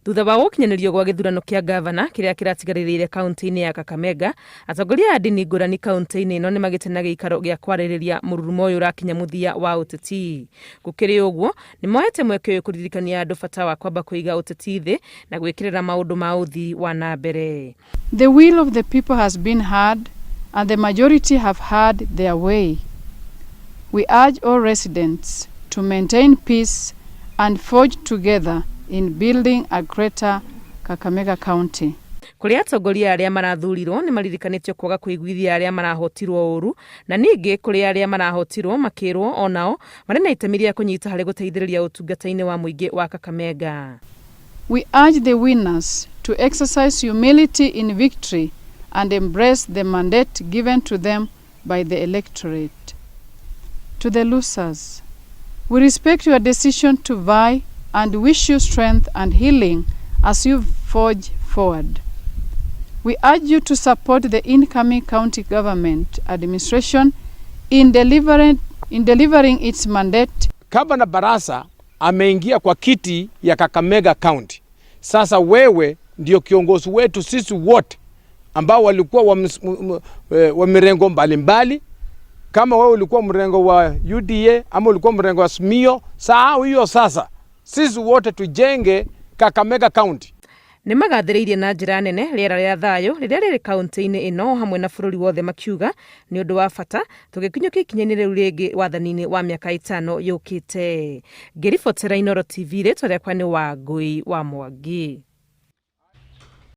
Thutha wa gũkinyanĩrio gwa gĩthurano kĩa ngavana kĩrĩa kĩratigarĩrĩire kaunti-inĩ ya Kakamega, atongoria a ndini ngũrani kaunti-inĩ ĩno nĩmagĩte na gĩikaro gĩa kwarĩrĩria mũrurumo ũyũ ũrakinya mũthia wa ũteti. Gũkĩrĩ ũguo, nĩmoete mweke ũyũ kũririkania andũ bata wa kwamba kũiga ũteti thĩ na gwĩkĩrĩra maũndũ ma ũthii wa na mbere. The will of the people has been heard and the majority have had their way. We urge all residents to maintain peace and forge together in building a greater Kakamega County. Kũrĩ atongoria arĩa marathurirwo nĩ maririkanĩtio kwaga kũiguithia arĩa marahotirwo ũru na ningĩ kũrĩ arĩa marahotirwo makĩrwo onao marĩ na itemi rĩa kũnyita harĩ gũteithĩrĩria ũtungata-inĩ wa mũingĩ wa Kakamega. We urge the winners to exercise humility in victory and embrace the mandate given to them by the electorate. To the losers, we respect your decision to vie and wish you strength and healing as you forge forward. We urge you to support the incoming county government administration in delivering its mandate. Gavana Barasa ameingia kwa kiti ya Kakamega County. Sasa wewe ndio kiongozi wetu sisi wote ambao walikuwa wa mirengo mbalimbali. Kama wewe ulikuwa mrengo wa UDA ama ulikuwa mrengo wa Azimio, sahau hiyo sasa. Sisi wote tujenge Kakamega County. Nĩ magathĩrĩirie na njĩra nene rĩera rĩa thayũ rĩrĩa rĩrĩ kaunti-inĩ ĩno hamwe na bũrũri wothe, makiuga nĩ ũndũ wa bata tũgĩkinyũkia ikinya-inĩ rĩu rĩngĩ wathani-inĩ wa mĩaka 5 yũkĩte. Ngĩribotera Inooro TV, rĩtwa rĩakwa nĩ Wangũi wa Mwangi.